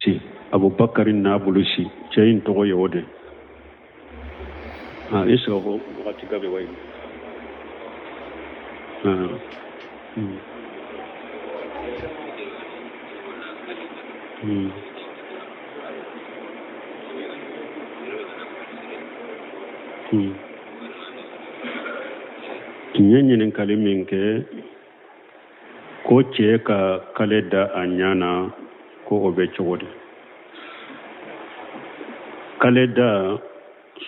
Nabulusi, Abubakari Nabulusi, cɛ in tɔgɔ ye o de. Ah, i sigi ko wagati ka bɛ wa ye. Ah. N ye ɲininkali min kɛ ko cɛ ka kale da a ɲa na, ko o bɛ cogo di? Kale da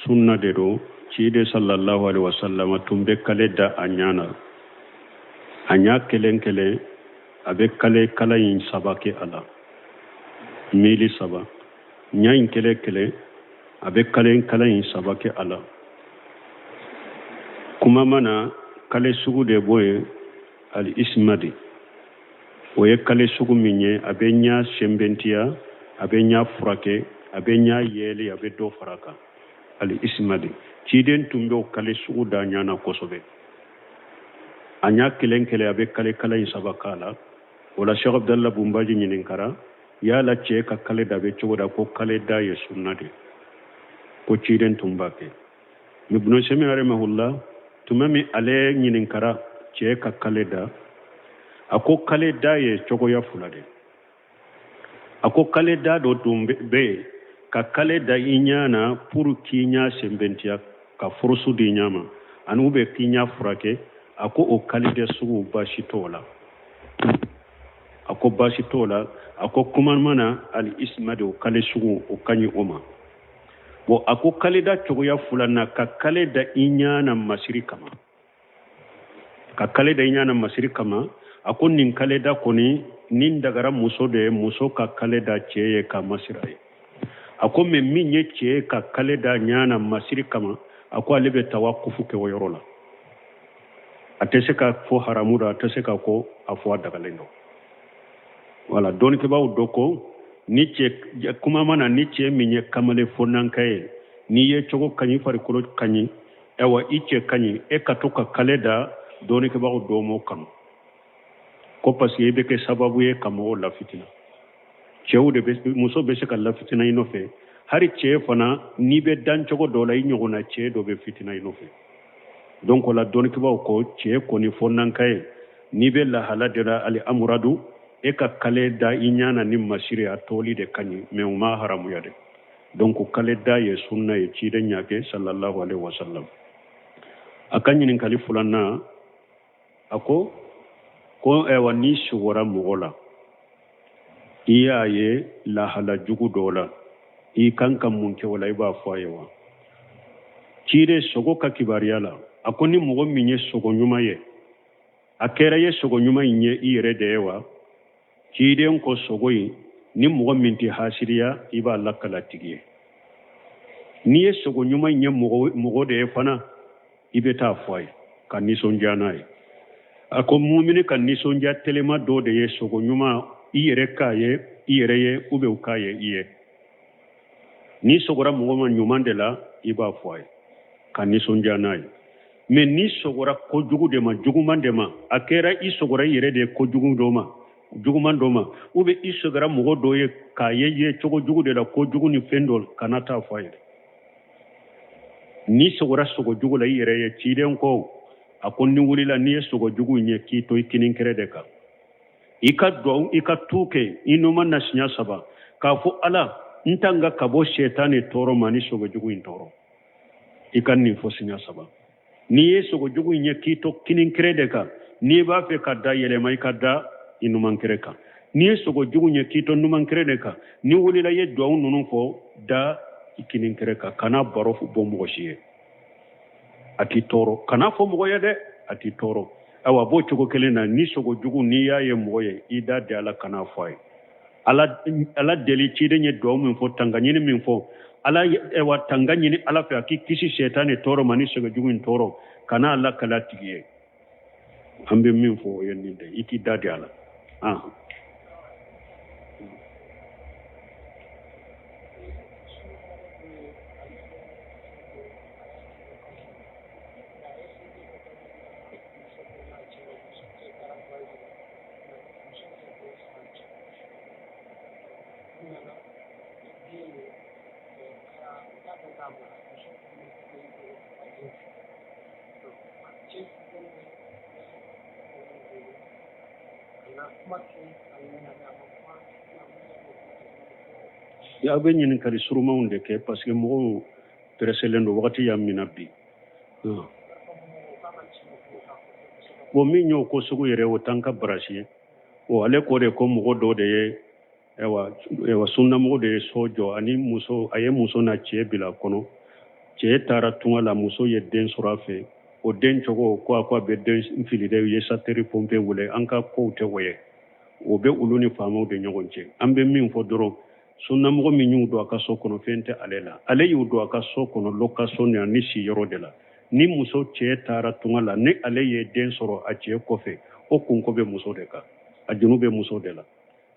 sunna de don. Ciden sallallahu alaihi wasallam tun bɛ kale da a ɲa na, a ɲa kelen kelen a bɛ kale kala in saba kɛ a la, mili saba. Ɲa in kelen kelen a bɛ kale kala in saba kɛ a la. Kuma mana kale sugu de bɔ yen, ali isima de o ye kale sugu min ye, a bɛ ɲa sɛnbɛntiya, a bɛ ɲa furakɛ, a bɛ ɲa yɛli, a bɛ dɔ fara kan, ali isima de. Ciden tun bɛ o kale sugu da ɲa na kosɛbɛ. A ɲa kelen kelen a bɛ kale kala in saba k'a la. O la Sheikh Abdallah Bunbaji ɲininkara yala cɛ ka kale da bɛ cogo da, ko kale da ye sunna de, ko ciden tun b'a kɛ. Ibn Usaymin rahimahullah, tuma min ale ɲininkara cɛ ka kale da, a ko kale da ye cogoya fila de. A ko kale da dɔ tun bɛ yen, ka kale da i ɲa na pour k'i ɲa sɛnbɛntiya, ka furusu di ɲa ma, ani u bɛ k'i ɲa furakɛ. A ko o kale da sugu baasi t'o la. A ko baasi t'o la. A ko kuma mana ali isima de, o kale sugu o ka ɲi o ma. Bon, a ko kale da cogoya filanan, ka kale da i ɲa na masiri kama, ka kale da i ɲa na masiri kama. A ko nin kale da kɔni nin dagara muso de ye, muso ka kale da cɛ ye ka masira ye. A ko mais min ye cɛ ye ka kale da ɲa na masiri kama, a ko ale bɛ tawakufu kɛ o yɔrɔ la. A tɛ se ka fɔ haramu don, a tɛ se ka ko a fɔ a dagalen don. Wala dɔnnikɛbaaw dɔ ko ni cɛ kuma mana, ni cɛ min ye kamalen fɔnanka ye, n'i ye cogo ka ɲi, farikolo ka ɲi, ayiwa i cɛ ka ɲi, e ka to ka kale da, dɔnnikɛbaaw dɔw m'o kanu, ko parce que i bɛ kɛ sababu ye ka mɔgɔw lafitina. Cɛw de bɛ, muso bɛ se ka lafitina i nɔfɛ. Hali cɛ fana, n'i bɛ dan cogo dɔ la, i ɲɔgɔnna cɛ dɔ bɛ fitina i nɔfɛ. Donc o la dɔnnikɛbaaw ko cɛ kɔni fɔnanka ye, n'i bɛ lahala de la ali amuradu, e ka kale da i ɲa na ni masiri, a tɔli de ka ɲi, mais u m'a haramuya dɛ. Donc kale da ye sunna ye, ciden y'a kɛ sallallahu alaihi wasallam. A ka ɲininkali filanan, a ko ko ayiwa n'i sugora mɔgɔ la, i y'a ye lahala jugu dɔ la, i kan ka mun kɛ o la? I b'a fɔ a ye wa? Ciden sogo ka kibaruya la, a ko ni mɔgɔ min ye sogo ɲuman ye, a kɛra ye sogo ɲuman in ye i yɛrɛ de ye wa? Ciden ko sogo in, ni mɔgɔ min tɛ hasiriya, i b'a lakala tigi ye. N'i ye sogo ɲuman in ye mɔgɔ de ye fana, i bɛ taa fɔ a ye ka nisɔndiya n'a ye. A ko mumini ka nisɔndiya telema dɔ de ye sogo ɲuman i yɛrɛ k'a ye i yɛrɛ ye, ou bien u k'a ye i ye. N'i sogora mɔgɔ ma ɲuman de la, i b'a fɔ a ye ka nisɔndiya n'a ye. Mais n'i sogora kojugu de ma, juguman de ma, a kɛra i sogora i yɛrɛ de ye kojugu dɔ ma, juguman dɔ ma, ou bien i sogora mɔgɔ dɔ ye k'a ye ye cogo jugu de la, kojugu ni fɛn dɔ, kana taa fɔ a ye. N'i sogora sogo jugu la i yɛrɛ ye, ciden ko a ko ni wulila, n'i ye sogo jugu in ye, k'i to i kininkɛrɛ de kan, i ka duwawu, i ka tu kɛ i numan na siɲɛ saba, k'a fɔ ala n tanga ka bɔ sɛtanɛ tɔɔrɔ ma ni sogo jugu in tɔɔrɔ. I ka nin fɔ siɲɛ saba. N'i ye sogo jugu in ye, k'i to kininkɛrɛ de kan. N'i b'a fɛ ka da yɛlɛma, i ka da i numankɛrɛ kan. N'i ye sogo jugu ye, k'i to numankɛrɛ de kan. N'i wulila, i ye duwawu ninnu fɔ, da i kininkɛrɛ kan. Kana baro bɔ mɔgɔ si ye, a t'i tɔɔrɔ. Kana fɔ mɔgɔ ye dɛ, a t'i tɔɔrɔ. Ayiwa, b'o cogo kelen na, ni sogo jugu n'i y'a ye mɔgɔ ye, i da di ala, kana fɔ a ye. Ala deli, ciden ye duwawu min fɔ, tanga ɲini min fɔ, ala ayiwa tanga ɲini ala fɛ a k'i kisi sɛtanɛ tɔɔrɔ ma ni sogo jugu in tɔɔrɔ, kana ala kala tigi ye. An bɛ min fɔ o ye nin de, i k'i da di ala. Aw bɛ ɲininkali surumanw de kɛ parce que mɔgɔw pereselen don, wagati y'an minɛ bi. Bon, min y'o ko sugu yɛrɛ, o t'an ka barasi ye. O ale ko de ko mɔgɔ dɔ de ye, ayiwa, sunnamɔgɔ de ye so jɔ ani muso, a ye muso n'a cɛ bila kɔnɔ. Cɛ taara tunga la, muso ye den sɔrɔ a fɛ. O den cogo ko a ko a bɛ den fili dɛ, u ye sapeur pompier wele. An ka kow tɛ o ye, o bɛ olu ni faamaw de ɲɔgɔn cɛ. An bɛ min fɔ dɔrɔn, sunnamɔgɔ min y'u don a ka so kɔnɔ, fɛn tɛ ale la. Ale y'u don a ka so kɔnɔ location ani siyɔrɔ de la. Ni muso cɛ taara tunga la, ni ale ye den sɔrɔ a cɛ kɔfɛ, o kunko bɛ muso de kan, a junu bɛ muso de la.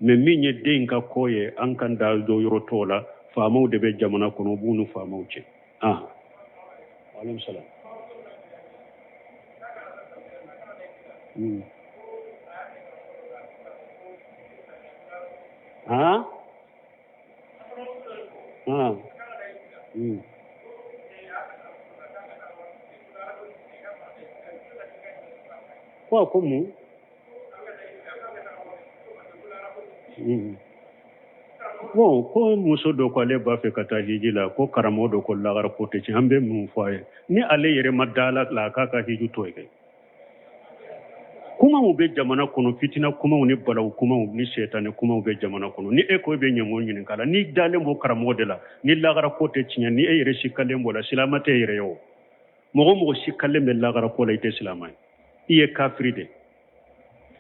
Mais min ye den ka ko ye, an kan da dɔ yɔrɔ t'o la. Faamaw de bɛ jamana kɔnɔ, u b'u ni faamaw cɛ. Ah, waaleykum salam. Ah ah. Ko a ko mun? Bon, ko muso dɔ ko ale b'a fɛ ka taa hiji la, ko karamɔgɔ dɔ ko lagara ko tɛ tiɲɛ. An bɛ mun fɔ a ye? Ni ale yɛrɛ ma da la, a k'a ka hiji to yen. Kumaw bɛ jamana kɔnɔ, fitina kumaw ni balawu kumaw ni sɛtanɛ kumaw bɛ jamana kɔnɔ. Ni e ko e bɛ ɲɛmɔgɔ ɲininka la, n'i dalen b'o karamɔgɔ de la, ni lagara ko tɛ tiɲɛ, ni e yɛrɛ sikalen b'o la, silama tɛ yɛrɛ ye. O mɔgɔ o mɔgɔ sikalen bɛ lagara ko la, i tɛ silama ye, i ye kafiri de.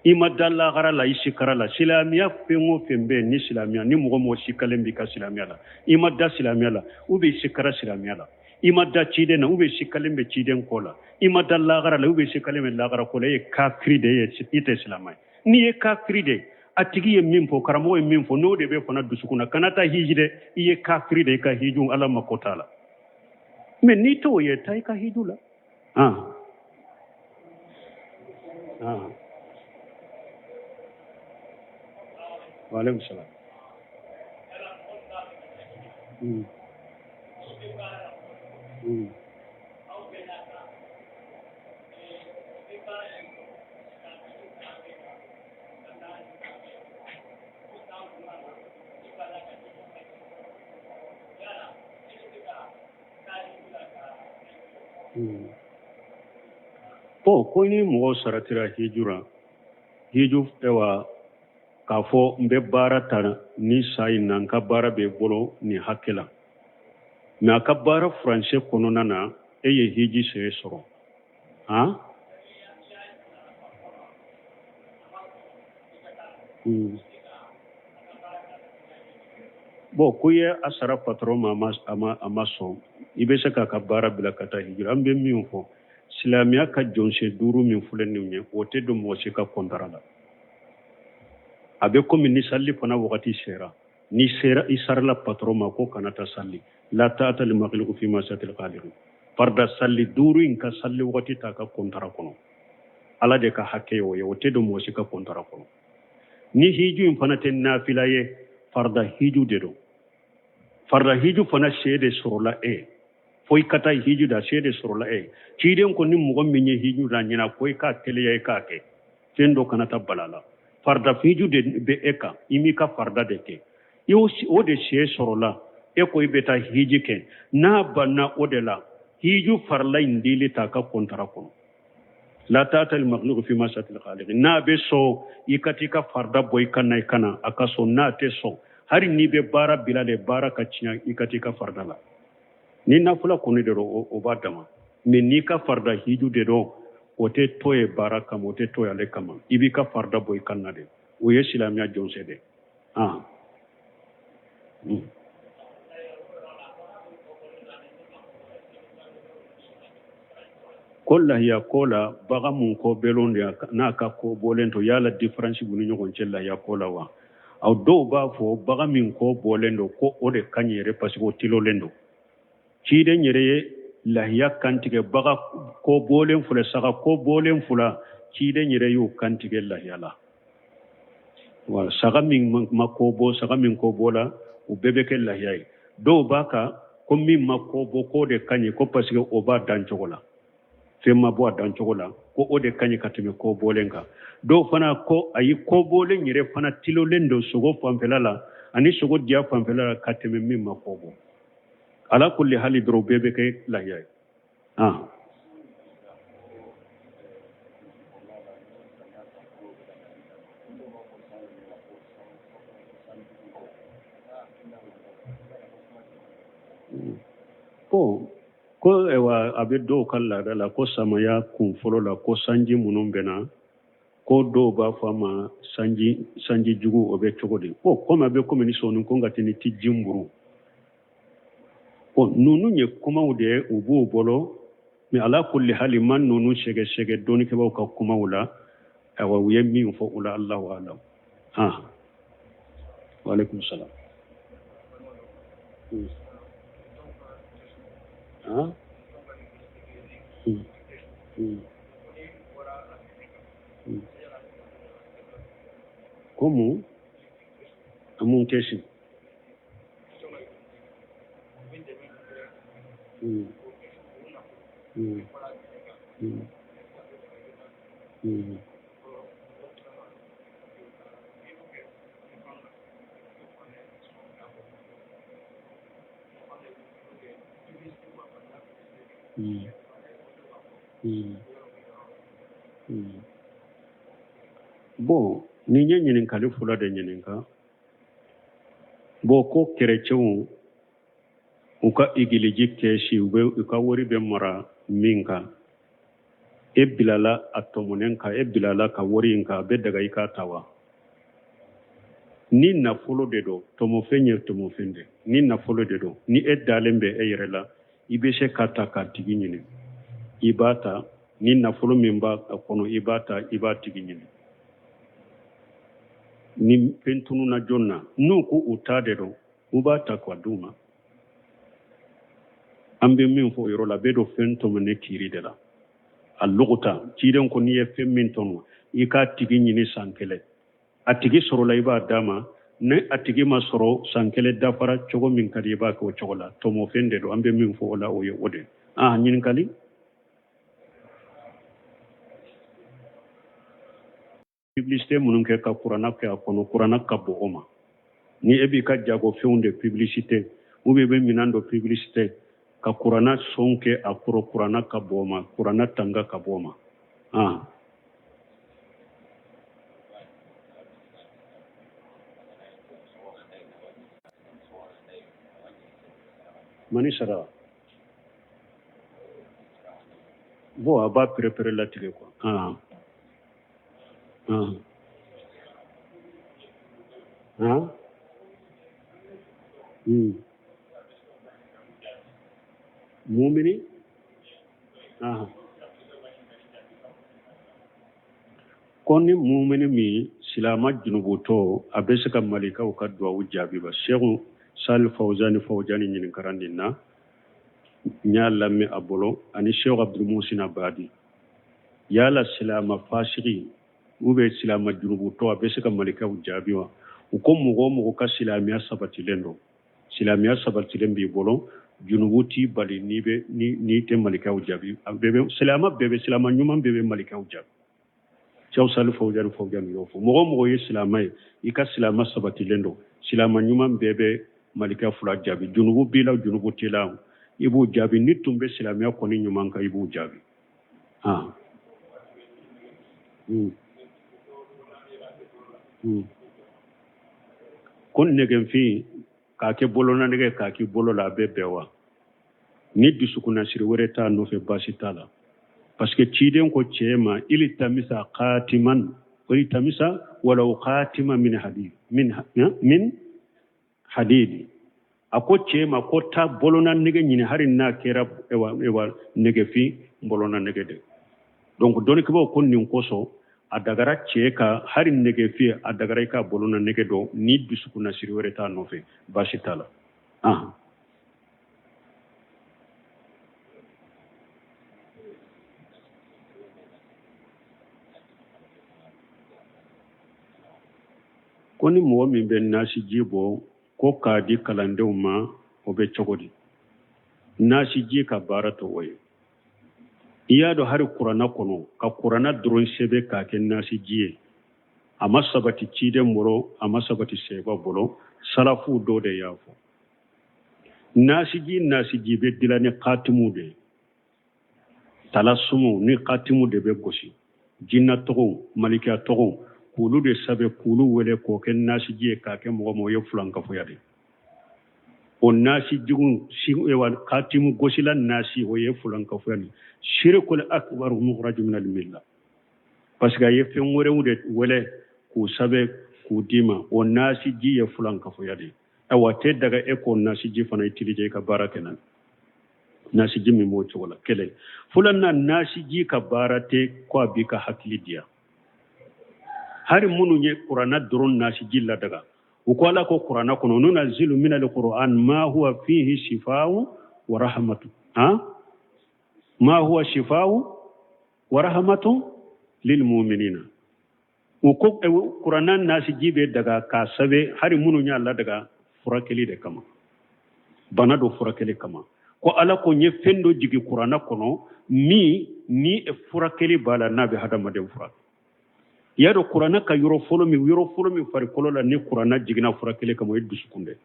I ma da lagara la, i sikara la. Silamɛya fɛn o fɛn bɛ yen, ni silamɛya, ni mɔgɔ mɔgɔ sikalen b'i ka silamɛya la, i ma da silamɛya la, ou bien i sikara silamɛya la, i ma da ciden na, ou bien sikalen bɛ ciden ko la, i ma da lagara la, ou bien sikalen bɛ lagara ko la, e ye kafiri de ye, i tɛ silamɛ ye. N'i ye kafiri de ye, a tigi ye min fɔ, karamɔgɔ ye min fɔ, n'o de bɛ fana dusukun na, kana taa hiji dɛ, i ye kafiri de ye, i ka hiju Ala mako t'a la. Mais n'i t'o ye, taa i ka hiju la. Ah ah, waaleykum salam. Bon, ko ni mɔgɔ saratira hiju la, hiju, ayiwa, k'a fɔ n bɛ baara ta ni sa in na, n ka baara bɛ bolo nin hakɛ la, mais a ka baara furancɛ kɔnɔna na, e ye hiji sɛye sɔrɔ, han. Bon, ko i ye a sara patɔrɔn ma, a ma sɔn, i bɛ se k'a ka baara bila ka taa hijira. An bɛ min fɔ, silamɛya ka jɔnsen duuru min filɛ nin ye, o tɛ don mɔgɔ si ka kɔntara la. A bɛ komi ni sali fana wagati sera, ni sera i sarala patɔrɔn ma ko kana taa sali, la ta'ata li makhluqin fi ma'siyatil khaliq. Farida sali duuru in ka sali wagati t'a ka kɔntara kɔnɔ, Ala de ka hakɛ ye o ye, o tɛ don mɔgɔ si ka kɔntara kɔnɔ. Ni hiju in fana tɛ nafila ye, farida hiju de don. Farida hiju fana se de sɔrɔla e fo i ka taa hiju da, se de sɔrɔla e. Ciden ko ni mɔgɔ min ye hiju la ɲina, ko i k'a teliya, i k'a kɛ, fɛn dɔ kana taa bala la. Farida hiju de bɛ e kan, i m'i ka farida de kɛ, o de se sɔrɔla e ko i bɛ taa hiji kɛ. N'a banna o de la, hiju farila in dili t'a ka kɔntara kɔnɔ. La ta'ata li makhluqin fi ma'siyatil khaliq. N'a bɛ sɔn, i ka t'i ka farida bɔ, i ka na, i ka na, a ka sɔn. N'a tɛ sɔn, hali n'i bɛ baara bila de, baara ka tiɲɛ, i ka t'i ka farida la. Ni nafila kɔni de don, o b'a dama. Mais n'i ka farida hiju de don, o tɛ to ye baara kama, o tɛ to ye ale kama, i b'i ka farida bɔ, i ka na de. O ye silamɛya jɔnse de. Ah. Ko lahiya ko la, bagan mun kɔ belon de n'a ka ko bɔlen to, yala différence b'u ni ɲɔgɔn cɛ lahiya ko la wa? Aw dɔw b'a fɔ bagan min kɔ bɔlen don, ko o de ka ɲi yɛrɛ, parce que o tilolen don. Ciden yɛrɛ ye lahiya kantigɛ baga kɔ bɔlen fila, saga kɔ bɔlen fila, ciden yɛrɛ y'o kantigɛ lahiya la. Wala saga min ma kɔ bɔ, saga min kɔ bɔla, u bɛɛ bɛ kɛ lahiya ye. Dɔw b'a ka ko min ma ko bɔ k'o de ka ɲi, ko parce que o b'a dancogo la, fɛn ma bɔ a dancogo la, ko o de ka ɲi ka tɛmɛ ko bɔlen kan. Dɔw fana ko ayi, ko bɔlen yɛrɛ fana tilolen don sogo fanfɛla la ani sogo diya fanfɛla la ka tɛmɛ min ma ko bɔ. Ala kulli hali dɔrɔn bɛɛ bɛ kɛ lahiya ye. Ah. Ko ko ayiwa, a bɛ dɔw ka laada la ko samaya kun fɔlɔ la, ko sanji minnu bɛ na, ko dɔw b'a fɔ a ma sanji, sanji jugu. O bɛ cogo di? Ko komi a bɛ komi ni sɔɔni ko nka tɛ ni ti ji buru. Bon, ninnu ye kumaw de ye, u b'u bolo, mais ala kulli hali ma ninnu sɛgɛsɛgɛ dɔnnikɛbaaw ka kumaw la. Ayiwa, u ye min fɔ o la, Allahu alam. Ah, waaleykum salam. Ah? Ko mun a mun kɛsi? Bon, ni ye ɲininkali fɔlɔ de ɲininka. Bon, ko kerecɛnw u ka egiliji kɛsi, u bɛ u ka wari bɛ mara min kan, e bilala a tɔmɔnen kan, e bilala ka wari in kan, a bɛ daga i k'a ta wa? Ni nafolo de don, tɔmɔfɛn ye tɔmɔfɛn de. Ni nafolo de don, ni e dalen bɛ e yɛrɛ la, i bɛ se ka ta k'a tigi ɲini, i b'a ta. Ni nafolo min b'a kɔnɔ, i b'a ta, i b'a tigi ɲini. Ni fɛn tununa jɔn na, n'u ko u ta de don, u b'a ta k'a d'u ma. An bɛ min fɔ o yɔrɔ la, a bɛ don fɛn tɔmɔnen kiiri de la. A lokuta ciden ko n'i ye fɛn min tɔmɔ, i k'a tigi ɲini san kelen. A tigi sɔrɔla, i b'a d'a ma. Ni a tigi ma sɔrɔ, san kelen dafara, cogo min ka di, i b'a kɛ o cogo la. Tɔmɔfɛn de don. An bɛ min fɔ o la, o ye o de. Ah, ɲininkali. Publicité minnu kɛ ka kuranna kɛ a kɔnɔ, kuranna ka bon o ma. Ni e b'i ka jagofɛnw de publicité ou bien i bɛ minɛn dɔ publicité ka kuranna sɔn kɛ a kɔrɔ, kuranna ka bon o ma, kuranna tanga ka bɔ o ma. Ah. Mani sara. Bon, a b'a pere-pere latigɛ quoi. Ah. Ah. Ah. Mumini? Ah. Ko ni mumini min silama junubutɔ, a bɛ se ka malikaw ka duwawu jaabi ba? Seku Sali Fawzani Fawzani ɲininkara nin na, n y'a lamɛn a bolo, ani Seku Abdulmusin Abadi. Yala silama fasigi ou bien silama junubutɔ, a bɛ se ka malikaw jaabi wa? U ko mɔgɔ o mɔgɔ ka silamɛya sabatilen don, silamɛya sabatilen b'i bolo, junubu t'i bali n'i bɛ ni n'i tɛ malikaw jaabi. A bɛɛ bɛ silama, bɛɛ bɛ silama ɲuman bɛɛ bɛ malikaw jaabi. Cɛw Sali Fawzani Fawzani y'o fɔ. Mɔgɔ o mɔgɔ ye silama ye, i ka silama sabatilen don, silama ɲuman bɛɛ bɛ malika fila jaabi. Junubu b'i la, junubu t'i la, i b'u jaabi. Ni tun bɛ silamɛya kɔni ɲuman kan, i b'u jaabi. Ah. Ko nɛgɛfin k'a kɛ bolonanɛgɛ, k'a k'i bolo la, a bɛ bɛn wa? Ni dusukunnasiri wɛrɛ t'a nɔfɛ, baasi t'a la, parce que ciden ko cɛ ma iltamisa khatiman, iltamisa walau khatima min hadid, min hadidi. A ko cɛ ma ko taa bolona nɛgɛ ɲini, hali n'a kɛra ewa nɛgɛfin bolona nɛgɛ de. Donc dɔnnikɛbaaw ko nin kosɔn a dagara cɛ ka hali nɛgɛfin, a dagara i ka bolona nɛgɛ dɔn. Ni dusukunnasiri wɛrɛ t'a nɔfɛ, baasi t'a la. Ah. Ko ni mɔgɔ min bɛ nasiji bɔ ko k'a di kalandenw ma, o bɛ cogo di? Nasiji ka baara tɛ o ye. I y'a dɔn hali kuranna kɔnɔ, ka kuranna dɔrɔn sɛbɛn k'a kɛ nasiji ye, a ma sabati ciden bolo, a ma sabati sahaba bolo, salafu dɔ de y'a fɔ. Nasiji bɛ dilan ni katimu de ye, talasumu ni katimu de bɛ gosi, jinna tɔgɔw, malikiya tɔgɔw, k'olu de sɛbɛn, k'olu wele k'o kɛ nasiji ye k'a kɛ mɔgɔ ma, o ye fulankafoya de ye. O nasi jugu wa katimu gosila nasi, o ye fulankafoya de ye, shirikul akbar mukhraj min al milla, parce que a ye fɛn wɛrɛw de wele k'u sɛbɛn k'u d'i ma, o nasiji ye fulankafoya de ye. Ayiwa, tɛ daga e k'o nasiji fana utiliser i ka baara kɛ na nasiji min b'o cogo la. Kelen filanan, nasiji ka baara tɛ ko a b'i ka hakili diya. Hari minnu ye kuranna dɔrɔn nasiji ladaga, u ko Ala ko kuranna kɔnɔ, nunazilu minal qur'an ma huwa fihi shifa'u wa rahmatu, ha ma huwa shifa'u wa rahmatu lil mu'minina. U ko kuranna nasiji bɛ daga k'a sɛbɛn, hari minnu y'a ladaga furakɛli de kama, bana dɔ furakɛli kama, ko Ala ko n ye fɛn dɔ jigi kuranna kɔnɔ min ni furakɛli b'a la, n'a bɛ hadamaden furakɛ. I y'a dɔn kuranna ka yɔrɔ fɔlɔ min farikolo la ni kuranna jiginna furakɛli kama, o ye dusukun de,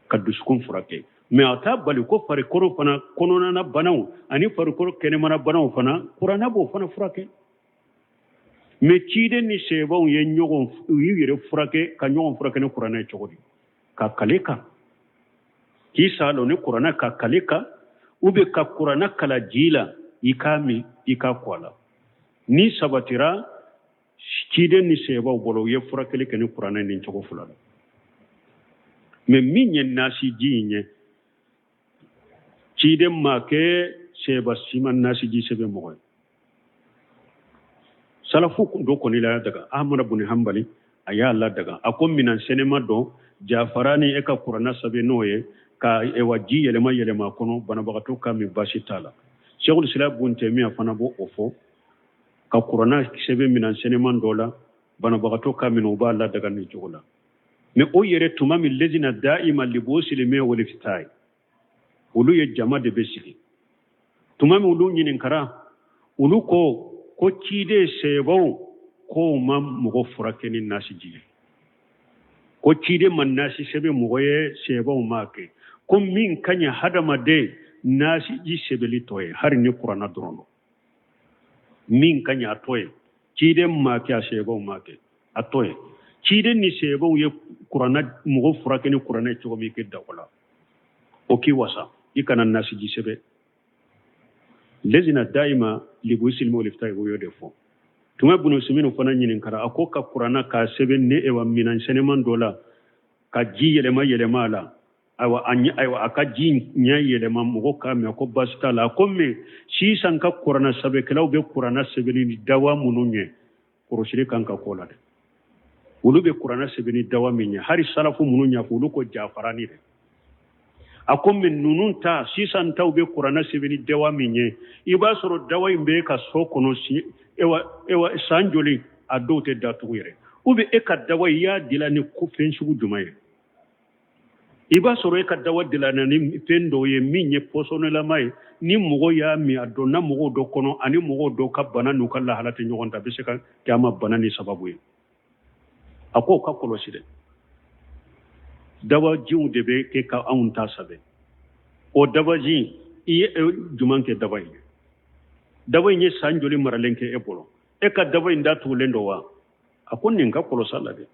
ka dusukun furakɛ. Mais a t'a bali ko farikolo fana kɔnɔnana banaw ani farikolo kɛnɛmana banaw fana, kuranna b'o fana furakɛ. Mais ciden ni sahabaw ye ɲɔgɔn, u y'u yɛrɛ furakɛ ka ɲɔgɔn furakɛ ni kuranna ye cogo di? Ka kale kan k'i sa lɔ ni kuranna, ka kale kan, ou bien ka kuranna kala ji la, i k'a min, i k'a ko a la. Ni sabatira ciden ni sahabaw bolo, u ye furakɛli kɛ ni kuranna ni cogo fila la. Mais min ye nasi ji in ye, ciden ma kɛ, sahaba si ma nasiji sɛbɛn mɔgɔ ye. Salafu dɔ kɔni la daga, Ahmad bin Hanbali a y'a ladaga. A ko minan sɛnɛma dɔ jafarani, e ka kuranna sɛbɛn n'o ye ka ewa ji yɛlɛma yɛlɛma a kɔnɔ, banabagatɔ ka min, baasi t'a la. Sheikhul Islam bun Taymiya fana b'o o fɔ, ka kuranna sɛbɛn minan sɛnɛman dɔ la, banabagatɔ ka min, u b'a ladaga nin cogo la. Mais o yɛrɛ tuma min lejina da'ima libuhusil ilmiya wal ifta'i, olu ye jama de bɛ sigi. Tuma min olu ɲininkara, olu ko ciden sahabaw ko ma mɔgɔ furakɛ ni nasiji ye, ko ciden ma nasi sɛbɛn mɔgɔ ye, sahabaw m'a kɛ, ko min ka ɲi hadamaden, nasiji sɛbɛnli tɔ ye, hali ni kuranna dɔrɔn don, min ka ɲi a tɔ ye. Ciden m'a kɛ, a sahabaw m'a kɛ, a tɔ ye. Ciden ni sahabaw ye kuranna mɔgɔ furakɛ ni kuranna ye cogo min, i kɛ da o la, o k'i wasa, i kana nasiji sɛbɛn. Lejina da'ima libuhusil ilmi wal ifta'i, o y'o de fɔ. Tuma bunu siminu fana ɲininkara, a ko ka kuranna k'a sɛbɛn ni ewa minan sɛnɛman dɔ la, ka ji yɛlɛma yɛlɛma a la, ayiwa a ka ji ɲɛ yɛlɛma, mɔgɔ k'a mɛn, ko baasi t'a la. A ko mais sisan ka kuranna sɛbɛkɛlaw bɛ kuranna sɛbɛnni ni dawa minnu ye, kɔlɔsili kan ka k'o la dɛ. Olu bɛ kuranna sɛbɛn ni dawa min ye, hali salafu minnu y'a fɔ, olu ko jafarani dɛ. A ko mais ninnu ta, sisan taw bɛ kuranna sɛbɛn ni dawa min ye, i b'a sɔrɔ dawa in bɛ ka so kɔnɔ si ewa san joli, a dɔw tɛ datugu yɛrɛ. Ou bien e ka dawa, i y'a dilan ni ko fɛn sugu jumɛn ye? I b'a sɔrɔ e ka dawa dilanna ni fɛn dɔw ye min ye pɔsɔnilama ye, ni mɔgɔ y'a min, a donna mɔgɔw dɔ kɔnɔ, ani mɔgɔw dɔw ka bana n'u ka lahala tɛ ɲɔgɔn ta, a bɛ se ka kɛ a ma bana ni sababu ye. A k'o ka kɔlɔsi dɛ. Dawajiw de bɛ kɛ ka anw ta sɛbɛn. O dawaji, i ye jumɛn kɛ dawa in ye? Dawa in ye san joli maralen kɛ e bolo? E ka dawa in datugulen don wa? A ko nin ka kɔlɔsi la dɛ.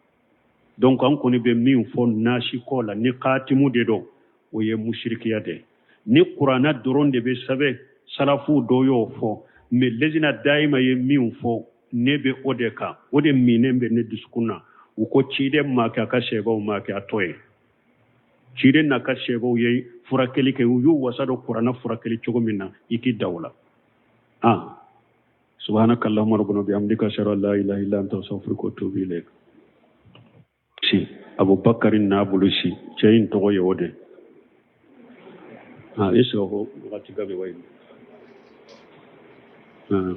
Donc an kɔni bɛ min fɔ nasi ko la, ni katimu de don, o ye musirikiya de. Ni kuranna dɔrɔn de bɛ sɛbɛn, salafu dɔ y'o fɔ. Mais lejina dayima ye min fɔ, ne bɛ o de kan, o de minen bɛ ne dusukun na. U ko ciden ma kɛ, a ka sahabaw ma kɛ, a tɔ ye. Ciden n'a ka sahabaw ye furakɛli kɛ, u y'u wasa dɔ kuranna furakɛli cogo min na, i k'i da o la. Ah, subhanaka allahumma rabbana bihamdika, ashhadu an la ilaha illa anta, astaghfiruka wa atubu ilayk. Si Abubakari Nabulusi, cɛ in tɔgɔ ye o de. Ah, i sɔrɔ ko wagati ka bɛ wa? Ah.